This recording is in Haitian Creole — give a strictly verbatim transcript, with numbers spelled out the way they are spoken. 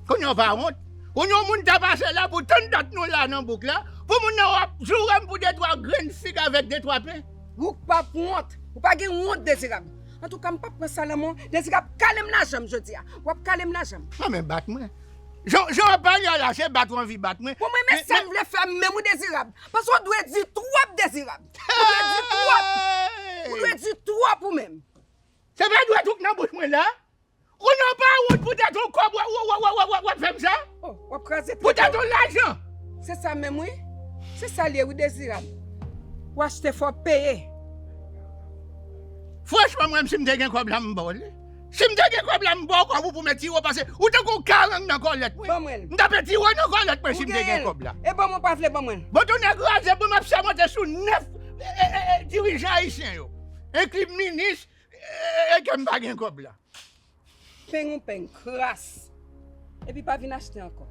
Kounye a w pa wont? Kounye a yon moun ta pase la pou tann dat nou la nan bouk la, pou moun nan w ap joure m pou de twa grenn fig avèk de twa pen. Ou pa wont? Ou pa gen wont, Dezirab. Antouka, m p ap pran sa nan men w. Dezirab, kale m lajan m jodi a. W ap kale m lajan m. An, men bat mwen. Jan, jan w ap pale a la, se bat ou anvi bat mwen. Bon, mwen, men sa m vle fè menm, wi, Dezirab. Paske w dwe di twòp, Dezirab. Ou dwe di twòp. Ou dwe di twòp ou menm. Se pa dwèt ou k nan bouch mwen la? Kounye a w pa wont poutèt yon kòb w ap, w ap, w ap, w ap, w ap fè m sa? Oh, w ap kraze tèt ou. Poutèt yon lajan. Se sa menm, wi. Se sa l ye, wi, Dezirab. W achte, fò w peye. Franchman, mwen, si m te gen kòb la, m ba w li. Si m te gen kòb la, m ba w kòb ou pou mèt tire w, paske ou tankou karang nan kòlèt mwen. Ban mwen l. M t ap tire w nan kòlèt mwen si m te gen kòb la. E ban mwen, w pa vle ban mwen l. Bon, tonnè kraze, bon, m ap sèmante sou nèf, e, e, e, e, dirijan ayisyen yo, enkli minis, e, e, e, ke m pa gen kòb la. Peng ou peng, kras. Epi pa vin achte ankò.